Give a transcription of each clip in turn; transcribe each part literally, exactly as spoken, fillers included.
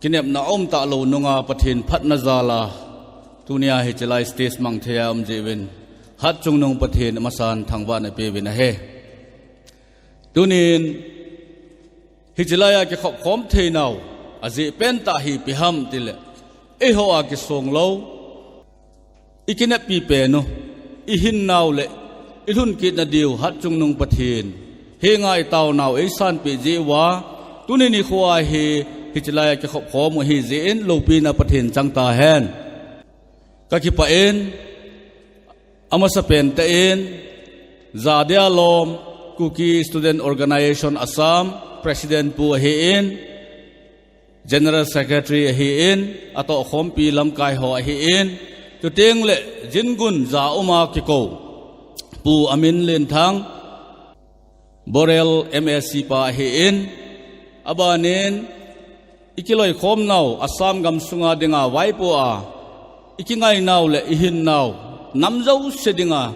Kinepna aum talou nunga Pathen phatna jal a, tunia hiche lai stage mang thei a um jeh uvin, hatchungnung Pathen amasan thangvahna peuvin ahi. Tunin, hiche lai a kikhop khom theinau, ajeh pentah hi ipi ham tile, eiho a kisong lou, ikineppi pen u, ihinnau le ilhun kitna diu hatchungnung Pathen henga itaonau eisanpeh jeh uva, tuni nikho a hi, hiche lai a kikhop khom u ahi jeh in loupina Pathen chang tahen. Kakipah in, amasapen tah in, Jadia Lom Kuki Student Organisation Assam President Pu ahin, General Secretary ahin, atohkhompi lamkai ho ahin, chuteng le Jingun ja uma kikou Pu Amin Lenthang, Borel M A C pa ahin, abanin, ikiloikhomnau Assam gamsunga dinga vaipo a, ikingainau le ihinnau, nam jouse dinga,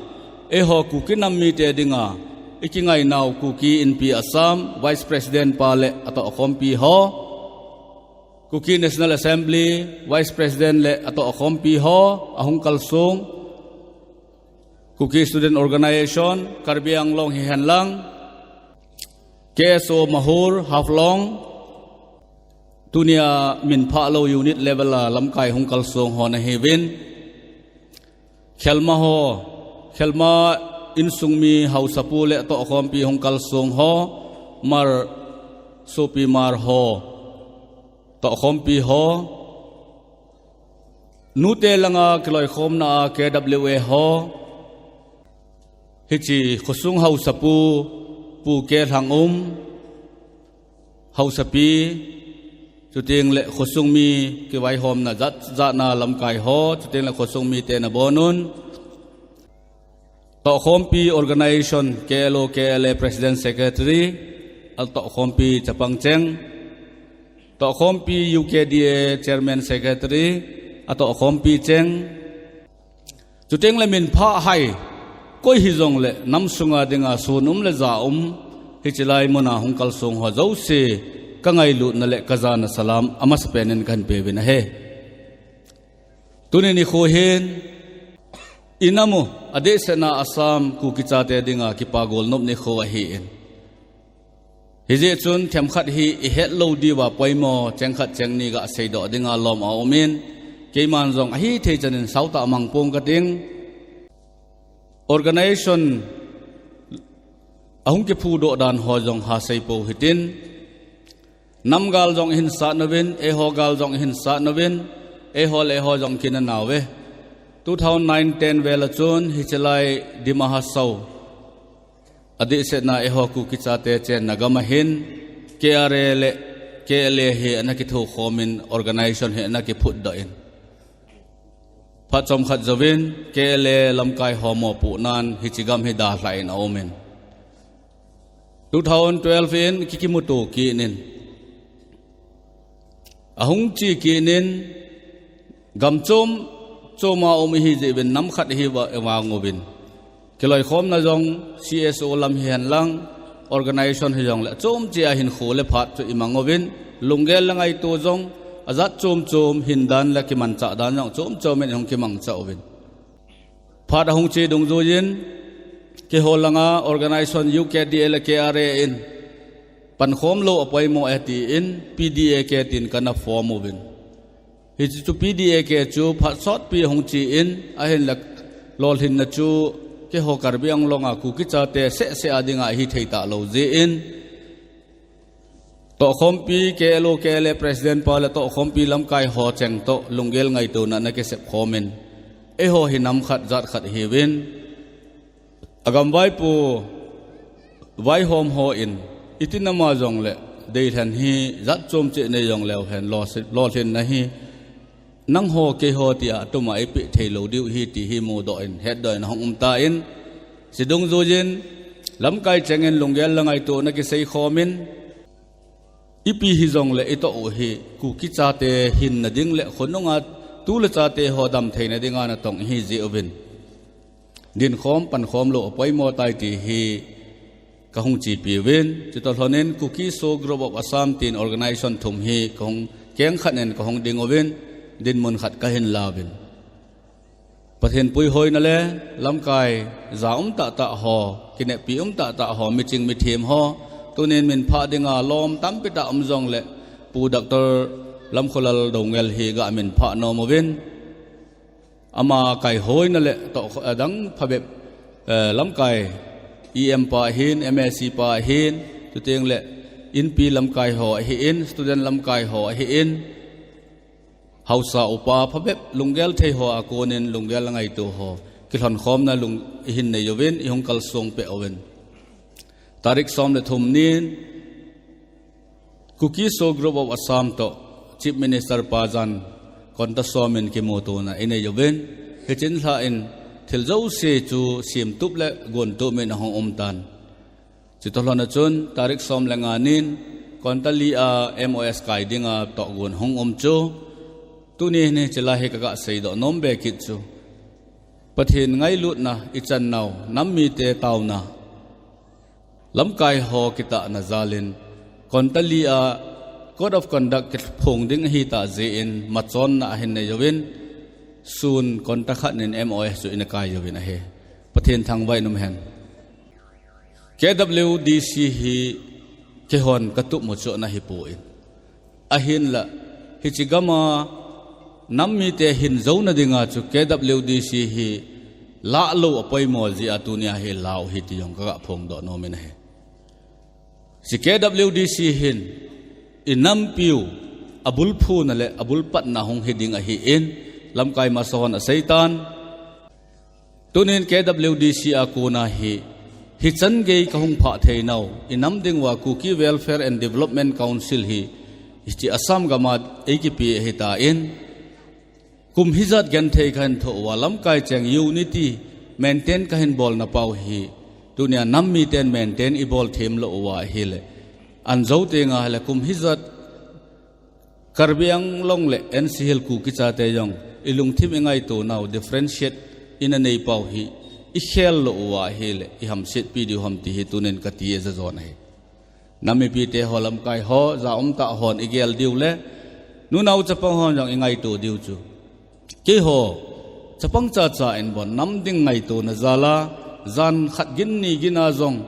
eiho Kuki nam mite dinga, ikingainau Kuki Inpi Assam Vice President pa le atohkhompi ho, Kuki National Assembly Vice President le atohkhompi ho, ahung kalsong, Kuki Student Organisation Karbi Anglong hihen lang, K S O Mahur Haflong, tunia minphah lou unit level a lamkai hung kalsong ho nahiuvin, khelma ho, khelma insung mi haosapu le atohkhompi hung kalsong ho, Hmar sopi Hmar ho, tohkhompi ho, nute langa kiloikhomna a K W A ho, hiche khosung haosapu, Pu K Lhangum, haosapi, chuteng le khosung mi kivaihomna jat jatna lamkai ho, chuteng le khosung mite nabonun, tohkhompi organisation, K L O, K L A President Secretary, atohkhompi chapang cheng, tohkhompi U K D A Chairman Secretary, atohkhompi cheng, chuteng le minphah hai, koi hijongle nam sunga dinga sun um le ja um, hiche lai muna hung kalsong ho jouse, kangailutna le kajana salam amasapen in kahin peuvin ahi. Tuni nikho hin, inam u, adehsetna Assam Kuki chate dinga kipa golnop nikho ahin, hijeh chun themkhat hi ihet lou diuva poimo chengkhat chengni gaseidoh dinga lom aumin, keiman jong ahithei chan in sautah mang pong kating. Organisation ahung kiphudoh dan ho jong hasei pou hitin, namgal jong ihin sat uvin, eiho gal jong ihin sat uvin, eiho le eiho jong kinanauve. Two thousand nine ten vel a chun hiche lai Dima Hasao, adehsetna eiho Kuki chate chenna gam ahin, K R A le K L A hi ana kithokhomin, organisation hi ana kiphutdoh in, phat chomkhat jouvin K L A lamkai ho mopohnan hiche gam hi dalhah in aumin, two thousand twelve in kikimuto kit in, ahung che kit in, gam chom choma um ihijeh uvin namkhat ihi vang uvin, kiloikhomna jong C S O lam hihen lang, organisation hijongle achom chea hinkho le phat chu imang uvin, lunggel le ngaito jong ajat chom chom, hindan le kimanchah dan jong chom chomin ihung kimangcha uvin, phat ahung che dungjuiyin, keiho langa organisation U K D A le K R A in pankhom lou apoimo e tin P D A K tin kana form uvin, hiche chu P D A K chu phat sotpi ahung chen, ahinla lolhinna chu keiho Karbi Anglong a Kuki chate sehseh a dinga hithei talou jeh in, tohkhompi K L O K L A President pa le tohkhompi lamkai ho cheng toh lunggel ngaitona ana kisep khomin, eiho hi nam khat jat khat ihiuvin, agam vaipo vaihom hon, iti nama jongle deilhen hi jat chom cheh nei jongleu hen, lolhinna hi nangho keiho tia atuma eipeh theilou diu ahi ti hi mudoh in, hetdoh in ahung um tan, hiche dungjuiyin lamkai chengin lunggel le ngaitona kisei khomin, ipi hijongle itoh u hi Kuki chate hinna ding le khonunga tu le chate ho damtheina dinga natong ahijeh uvin, dinkhom pankhom lou apoimo tai ti hi kahung chepiuvin, chutoh lhonin Kuki So Group of Assam tin organisation thum hi kahung keng khat in kahung ding uvin, dinmun khat kahin lauvin. Pathen puihoina le lamkai ja um tahtah ho, kinepi um tahtah ho, miching mithem ho, tunin minphah dinga lom tampi tah um jongle, Pu Doctor Lamkholal Doungel hi gaminphah nom uvin. Ama kaihoina le toh adang phabep, eh, lamkai E M pa ahin, M A C pa ahin, chuteng le inpi lamkai ho ahin, student lamkai ho ahin, haosa upa phabep lunggel thei ho a konin lunggel ngaito ho kilhonkhomna lung ihin nei uvin, ihung kalsong peh uvin. Tarik som le thum nin Kuki So Group of Assam toh Chief Minister pa jan konta som in kimutona inei uvin, hichin lhah in thil jouse chu semtup le gontup in ahung um tan. Chutoh lhon a chun tarik som le nga nin konta li a M O S kai dinga tohgon hung um chu, tuni hin hiche la hi kaga seidoh nom be kit chu, Pathen ngailutna, ichan nau, nam mite taona, lamkai ho kitahna jalin, konta li a Code of Conduct kiphong ding ahitah jeh in machonna ahin nei uvin, sun konta khat nin M O S chu ina kai uvin ahi. Pathen thangvah in um hen. K W D C hi keihon katup mo chu ana hipon, ahinla hiche gam a nam mite hin jouna dinga chu K W D C hi lah lou apoimo jeh a tunia hi lah u ahi ti jong kaga phongdoh nom in ahi. Hiche K W D C hin inampiu abulphuna le abulpatna hung hiding ahin, lamkai masa hon aseitan. Tunin K W D C a kona hi, hichan gei kahung phah theinau, inam dinguva Kuki Welfare and Development Council hi, hiche Assam gam a eikipe ahitan, kum hijat genthei kahin thoh uva, lamkai cheng unity maintain kahin bolna pau hi, tunia nam miten maintain ibol them lou uva ahile, anjou tenga hile kum hijat Karbi Anglong le N C Hills Kuki chate jong ilungthim ingaitonau differentiate ina nei pau hi, ikhel lou uva ahile ihamsetpi diu ham ti hi tunin kati ajajon ahi. Nam mipite ho, lamkai ho, ja umtah hon igel diu le, nunao chapang hon jong ingaito diu chu, keiho chapang chacha in bon nam ding ngaitona jal a, jan khat gin ni gin a jong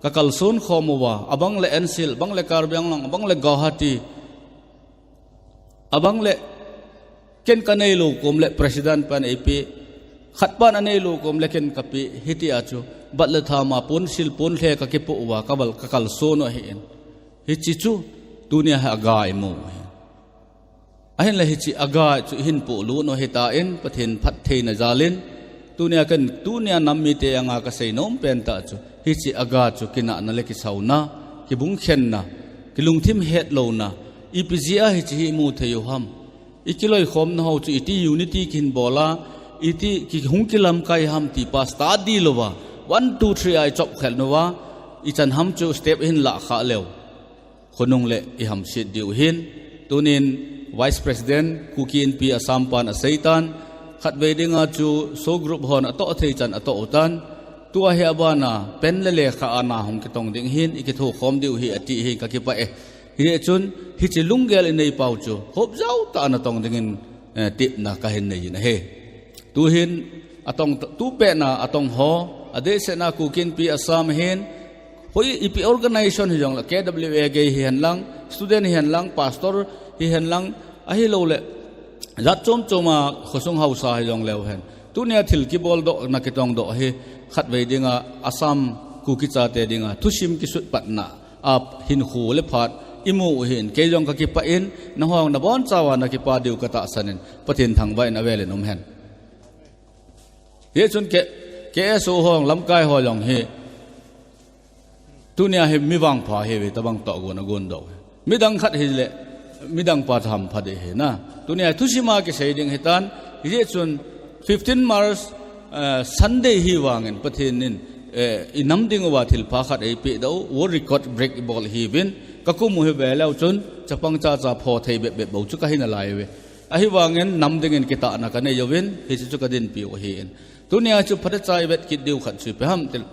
kakalson khom uva, abang le N C Hills, abang le Karbi Anglong, abang le Guwahati, abang le ken kaneilou kom le president pan eipeh, khat pan aneilou kom le ken kapeh, hitia chu bat le tham a ponsil ponlhe kakipoh uva, kabal kakalson u ahin. Hiche chu tunia hi aga imu ahi. Ahinla hiche aga chu ihin polut u ahitan, Pathen phattheina jalin, tunia ken, tunia nam mite anga kasei nom pentah chu, hiche aga chu kinahna le kisauna, kibungkhenna, kilungthim hetlouna, ipi jeh a hiche hi imu thei u ham, ikiloikhomna ho chu iti unity kihin bol a, iti kihung kilamkai ham ti pa study louva, one, two, three a ichop khelnauva, ichan ham chu step ihin lahkhah leu, khonung le ihamset diu ahin. Tunin Vice President Kuki Inpi Assam pan aseitan, khatvei dinga chu So Group hon atoh thei chan atoh utan, tua hi abana pen le lekha a na hung kitong ding ahin, ikithokhom diu ahi ati ahi, kakipah e. Hijeh chun hiche lunggel inei pau chu hopjao tah a natong dingin, eh, tepna kahin nei in ahi. Tuhin atong, tupetna atong ho, adehsetna Kuki Inpi Assam ahin, hoi ipi organization hijongle, K W A gei hihen lang, student hihen lang, pastor hihen lang, ahiloule jat chom chom a khosung haosa hijongleu hen, tunia thil kiboldohna kitongdoh hi khatvei dinga Assam Kuki chate dinga thusim kisutpatna a hinkho le phat imu u ahin, kei jong kakipah in, nahong nabonchauva nakipah diu katahsan in, Pathen thangvah in avel in um hen. Hijeh chun K-, K S O ho, lamkai ho jong hi, tunia hi mi vangpha ahiuve, tobang tohgon agondoh u hi. Midang khat hile, midang pa chu hampha ding ahi na. Tunia hi thusim a kisei ding ahitan, hijeh chun fifteen March, eh, Sunday hi vangin Pathen in, eh, inam dinguva thilpha khat eipehdoh u, world record break ibol ahiuvin, kakum u hi veleu chun chapang chacha phothei bep bep bou chu kahi nalai uve. Ahivangin nam dingin kitahna kanei uvin, hiche chu kadinpiu ahin. Tunia chu phatecha ivet kit diu khat chu ipi ham tile,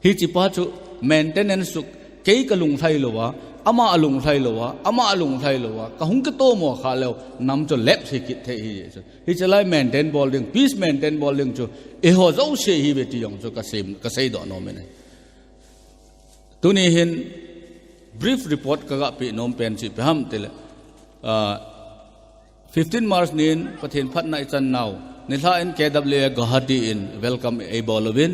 hiche pa chu maintenance chu kei kalunglhai louva, Ama alunglhai lou a, ama alunglhai lou a, ka hung kitomo kha leu, nam chu lapse hi kit thei ahi chu. Hiche lai maintain bol ding, peace maintain bol ding chu, eiho jouse ihiuve ti jong chu ka sei, ka seidoh nom in ahi. Tuni hin brief report ka ga pe nom pen chu ipi ham tile, ah, fifteen March nin Pathen phatna ichan nau, nilhah in K W A Guwahati in welcome eibol uvin,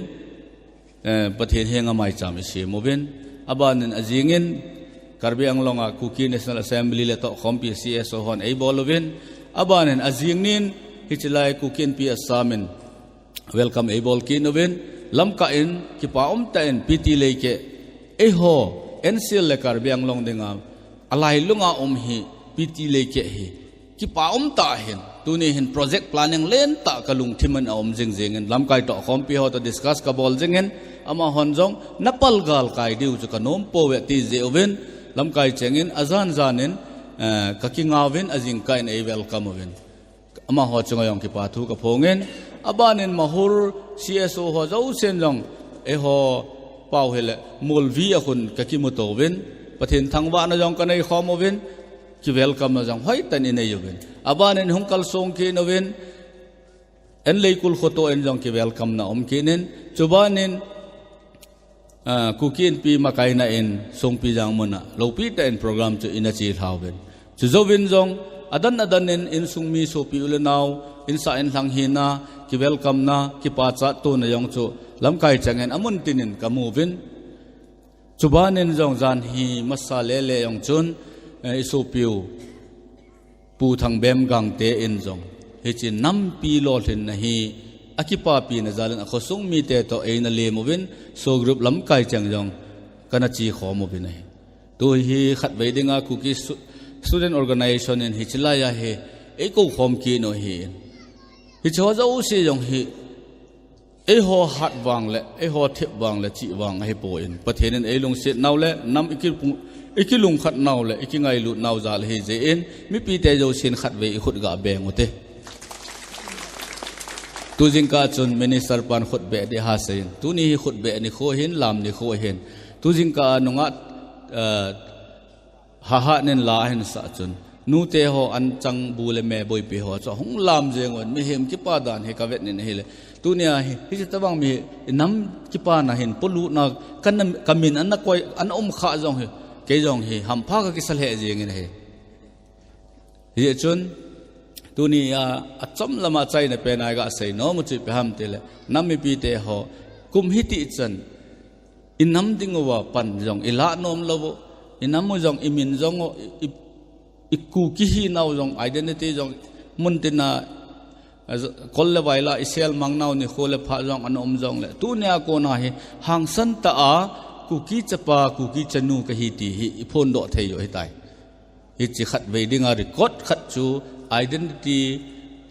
eh, Pathen henga maicham isem uvin. Abanin ajingin Karbi Anglong a Kuki National Assembly le tohkhompi C S O hon eibol uvin. Abanin ajing nin hiche lai Kuki Inpi Assam in welcome eibol kit uvin, lamkai in kipa umtah in P T Leikeh, eiho N C L le Karbi Anglong dinga alailunga um hi P T Leikeh hi kipa umtah ahin, tuni hin project planning lentah ka lungthim in aum jingjing in, lamkai tohkhompi ho toh discuss kabol jing in, amahon jong napal galkai diu chu kanom pouve ti jeh uvin, lamkai chengin ajan jan in, eh, ka kingauvin ajingkah in ei welcome uvin. Amaho chunga jong kipa thu kaphongin, abanin Mahur C S O ho jousen jong, eiho pau hile, Molvi a khun ka kimuto uvin, Pathen thangvahna jong ka neikhom uvin, ki welcome na jong hoitah in inei uvin. Abanin hung kalsong kit uvin, N. Leikul khoto in jong ki welcome na um kit in, chubanin, ah, Kuki Inpi makaina in Songpijang mun a loupitah in program chu ina chelha uvin. Chujouvin jong adan adan in insung mi sopi u le nau, insah inlhang hina, ki welcome na, kipachat tona jong chu lamkai chengin amun tin in kamu uvin. Chubanin jong jan hi masa lele jong chun, eh, isopiu Pu Thangbem Gangte in jong hiche nampi lolhinna hi akipapina jal in akhosung mite toh eina lem uvin, SoO group lamkai cheng jong kana chekhom uvin ahi. Tu hi khatvei dinga Kuki Stu-, Student Organization in hiche laiya hi eikou khom kit u ahin. Hiche ho jouse jong hi eiho hat vang le, eiho thep vang le, chih vang ahipon, Pathen in eilungset nau le, nam iki pung-, ikilungkhat nau le, ikingailut nau jal ahi jeh in, mipite jousen khatvei ikhut ga beng ute. Tu jingkah chun Minister pan khut beh ding asei in. Tuni hi khut beh nikho ahin, lam nikho ahin. Tu jingkah a nungah, eh, Haha nin la ahin sah chun, nute ho anchang bu le me boipi ho chu ahung lam jeng uvin, mihem kipa dan hi kavet nin ahile. Tunia hi, hiche tabang mi nam kipana hin polutna kana, kamin ana koi, ana um kha jong hi, kei jong hi hampha kakisa lheh jeng in ahi. Hijeh chun, tunia achom lama achaina pen a iga sei nom u chu ipi ham tile, nam mipite ho, kum hiti chan, inam dinguva pan jong ilah nom lou u, inam u jong, imin jong u, i, i, iKuki hinau jong, identity jong, muntina, eh, kol le vai la isel mang nau nikho le pha jong ana um jongle, tunia kona hi hangsan tah a Kuki chapa, Kuki chanu kahi ti hi iphondoh thei u ahitai. Hiche khatvei dinga record khat chu, identity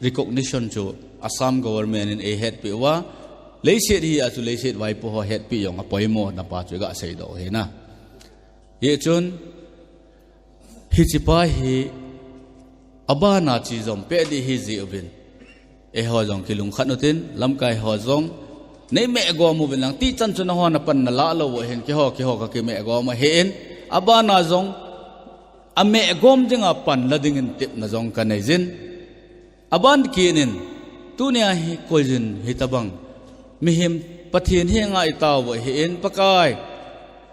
recognition chu Assam government in eihetpeh uva, leiset hi a chu leiset vaipo ho hetpeh jong apoimona pa chu iga seidoh u ahi na. Hichun, hiche pa hi abana chejom peh ding ahi jeh uvin, eiho jong kilungkhat utin, lamkai ho jong, nei meh gom uvin lang, ti chan chun nahon apan nalah lou u ahin, keiho, keiho kakimeh gom ahin, abana jong, ameh gom dinga pan la dingin tepna jong kanei jin. Aban kit in, tunia hi koi jin hitabang, mihem Pathen henga itao u ahin, Pakai,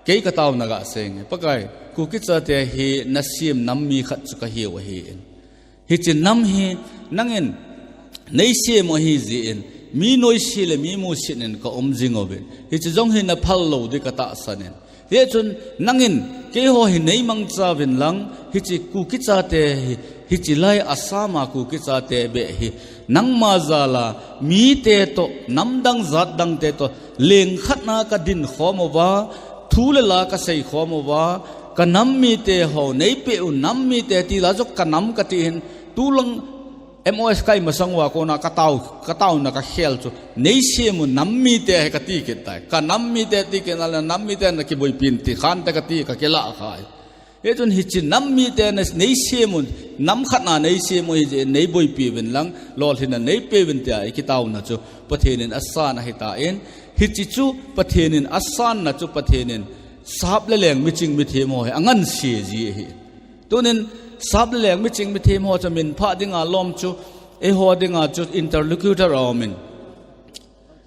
kei kataona ga seinge, Pakai, Kuki chate hi nasem nam mi khat chu kahiu ahin. Hiche nam hi nangin neisem u ahi jeh in, mi noise le mi musit in kaum jing uvin. Hiche jong hi naphal lou ding katahsan in. Hichun nangin keiho hi neimangcha uvin lang, hiche Kuki chate hi, hiche lai Assam a Kuki chate beh hi, nangma jal a mite toh, namdang jatdang te toh, lengkhat na kadin khom uva, thu le la kasei khom uva, kanam mite ho, neipeh u nam mite ti la jong kanam kati hin, tulang M O S kai masang uva kona katao, kataona kakhel chu, neisem u nam mite hi kati kit tai. Kanam mite ti kit na le nam mite nakiboipi in ti khan te kati kakilah khai. Hichun hiche nam mite na neisem u, nam khat na neisem u ahi jeh in neiboipi uvin lang, lolhinna neipeh uvin tia ikitaona chu, Pathen in asan ahitan, hiche chu Pathen in asanna chu Pathen in Sap le leng miching mithem ho hi anganse ji ahi. Tunin sap le leng miching mithem ho chu minphah dinga lom chu, eiho dinga chu interlocutor a um in.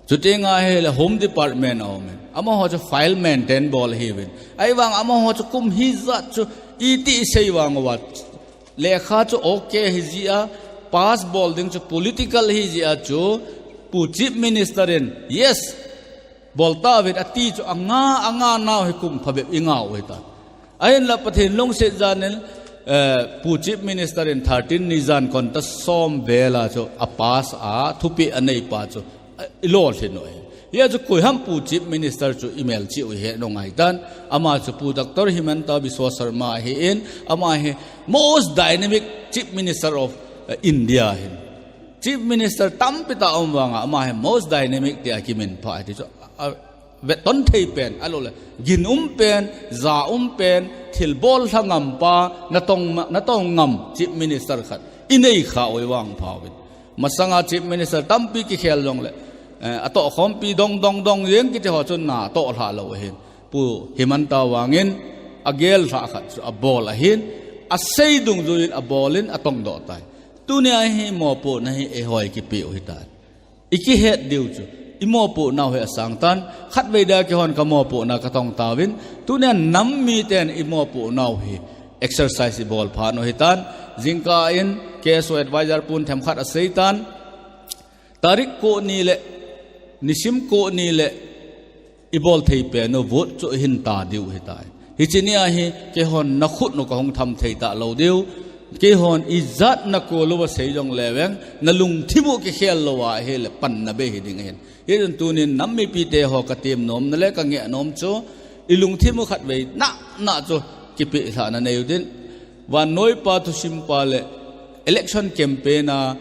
Chuti nga hile Home Department a um in. Amaho chu file maintain bol ahiuvin. Ahivang amaho chu kum hijat chu iti sei vang uva. Lekha chu okay ahi jia, pass bol ding chu political ahi jia chu, Pu Chief Minister in, yes, bol tauvin ati chu anga, anga nau hi kum phabep i ngah u ahitan. Ahinla Pathen lungset jan in, eh, Pu Chief Minister in thirteen ni jan kon ta som vela chu a pass a, thupeh anei pa chu, eh, i lolhin u ahi. Hia chu koi ham Pu Chief Minister chu i melchih u i he nung ahitan, ama chu Pu Doctor Himanta Biswa Sarma ahin, ama hi most dynamic Chief Minister of, eh, India ahin. Chief Minister tampi tah a um vanga, ama hi most dynamic tia kiminphah ahi ti chu, a, a, vetton thei pen, ahilou le, gin um pen, ja um pen, thilbol lha ngam pa, natong ma-, natong ngam Chief Minister khat i nei kha u i vangpha uvin. Masanga Chief Minister tampi kikhel jongle, eh, atoh khompi dong, dong, dong jeng kiti ho chun natoh lha lou ahin. Pu Himanta vangin agel lhah khat chu abol ahin, asei dungjuiyin abolin atongdoh tai. Tunia hi mopohna hi eiho i kipeh u ahitai. I kihet diu chu, i mopohnau hi asang tan, khatvei dia keihon ka mopohna ka tong tauvin, tunia nam miten i mopohnau hi exercise i bol phat u ahitan, jingkah in K S O advisor pun themkhat asei tan, tarik ko ni le, nisim ko ni le, i bol thei pen u vote chu i hin ta diu ahitai. Hiche nia hi keihon na khut u ka hung tham thei talou diu. Keihon ijat na kol uva sei jongle vang, na lungthim u kikhel lou ahile panna bei hi ding ahin. Hichun tunin nam mipite ho ka tem nomna le ka ngeh nom chu, i lungthim u khatvei nana chu kipeh lhahna nei u tin. Vannoipa thusimpa le election campaign a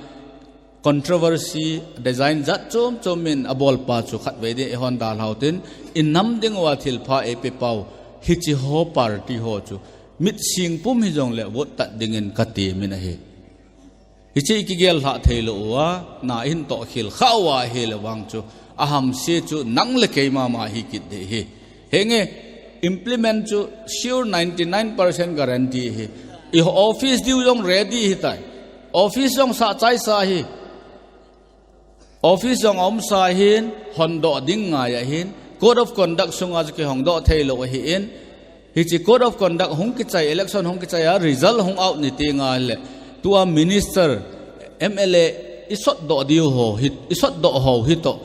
controversy, design jat chom chom in abol pa chu khatvei din eihon dalhau tin, i nam ding uva thilpha eipe pau, hiche ho party ho chu, mit sing pum hijongle vote tat dingin ka temin ahi. Hiche i kigel lhah thei lou uva, na i hin toh khel kha uva ahile vang chu, ahamse chu nang le keima ma hi kit ding ahi. Henge, implement chu sure ninety nine percent guarantee ahi. I office diu jong ready ahitai. Office jong sah chai sa ahi. Office jong aum sa ahin, hondoh ding ngai ahin. Code of conduct sunga chu kihongdoh thei lou ahin. Hiche code of conduct hung kichai, election hung kichai a, result hung out ni tengle, tua minister, M L A, i sotdoh diu ho, hi, i sotdoh ho hi toh.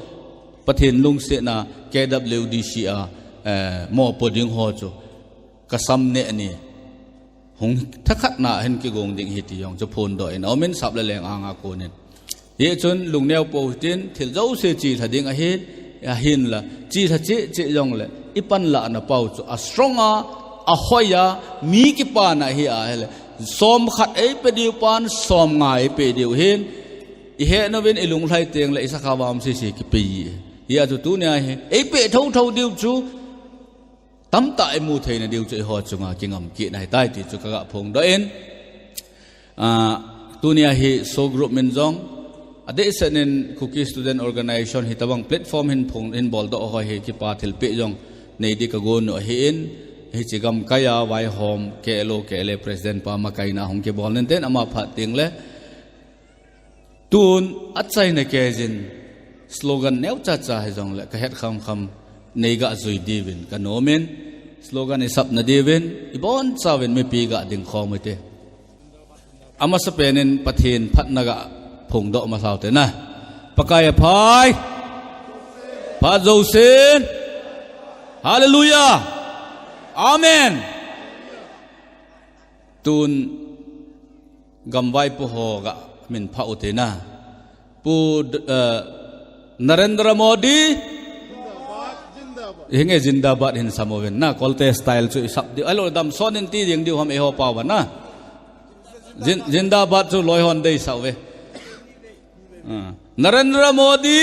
Pathen lungsetna K W D C a, eh, mopo ding ho chu ka sam neh ni. Hung thakhat na hin kigong ding ahi ti jong chu phondoh in, aum in sap le leng anga konin. Hichun lungneo pou hitin, thil jouse chelha ding ahin, ahinla, chelha cheh cheh jongle, i panlahna pau chu, a strong a, ahoi a, mi kipana ahi ahile, som khat eipe diu pan, som nga eipe diu ahin, i heh uvin i lunglhai tengle i sakha vam sese kipe ji. Hia chu tunia hi, eipe thotho diu chu, tamtah i mu theina diu chu eiho chunga kingam kit ahitai ti chu ka ga phongdoh in. Ah, tunia hi SoO group min jong, adehset in Kuki Student Organization hitobang platform hin phong, hin boldoh ho hi kipa thilpeh jong nei di ka gon u ahin, hiche gamkai a vaihom K L O, K L A President pa makaina hung kibol nin ten ama phat tengle, tun achaina kei jin slogan neocha cha hijongle ka het kham kham nei ga jui diuvin ka nom in, slogan i sapna diuvin, i bonchauvin mipi ga ding khom u hite. Amasapen in Pathen phatna ga phongdoh masau te na. Pakai aphai. Phat jousen. Hallelujah. Amen. Tun gamvaipo ho ga minphah u te na. Pu, eh, Narendra Modi. Hinge Zindabad hin sam uvin na, Kolte style chu i sap diu. Ahilou le damson in ti ding diu ham eiho pao va na. Zin-, Zindabad chu loi hon deisah uve. Ah. Narendra Modi.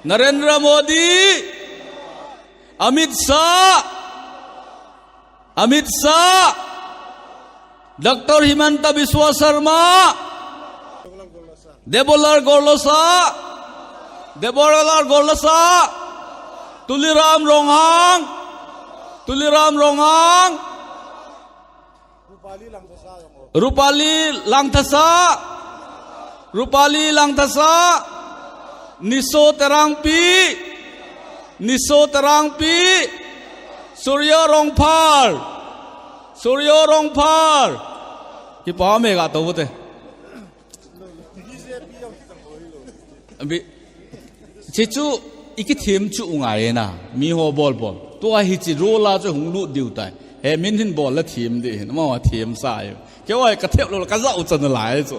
Narendra Modi. Amit Shah. Amit Shah, Doctor Himanta Biswa Sarma, Debolal Gorlosa, Debolal Gorlosa, Tuliram Ronghang, Tuliram Ronghang. Rupali Langthasa. Rupali Langthasa. Niso Terangpi. Niso Terangpi. Suryo Rongphar. Suryo Rongphar. Kipa me ga to te. Abi, hiche chu, i kithem chu u ngai na, mi ho bol bol. Tua hiche role a chu hung lut diu tai. He min hin bol la them di hin, ma them sa e. Kei wa ka thep lou, ka ja u chan lai chu.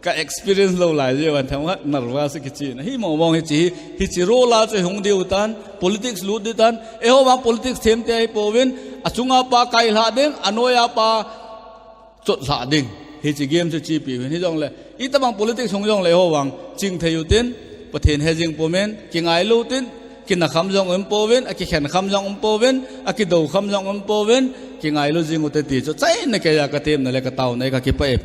Ka experience lou lai je wan tham ha nervous kichi na. Hi mo mong hiche, hiche role a chu hung diu tan, politics lut diu tan. Eiho vang politics them te ahi pouvin, achunga pa kai lha ding, anoiya pa chot lha ding. Hiche game chu chepi uvin. Hijongle, itobang politics hung jongle eiho vang ching thei u tin, Pathen he jing pouvin, kingai lou tin, kina kham jong um pouvin, akikhen kham jong um pouvin, akido kham jong um pouvin, kingai lou jing u te ti chu. Chaina keiya ka temna le ka taona ka kipah e.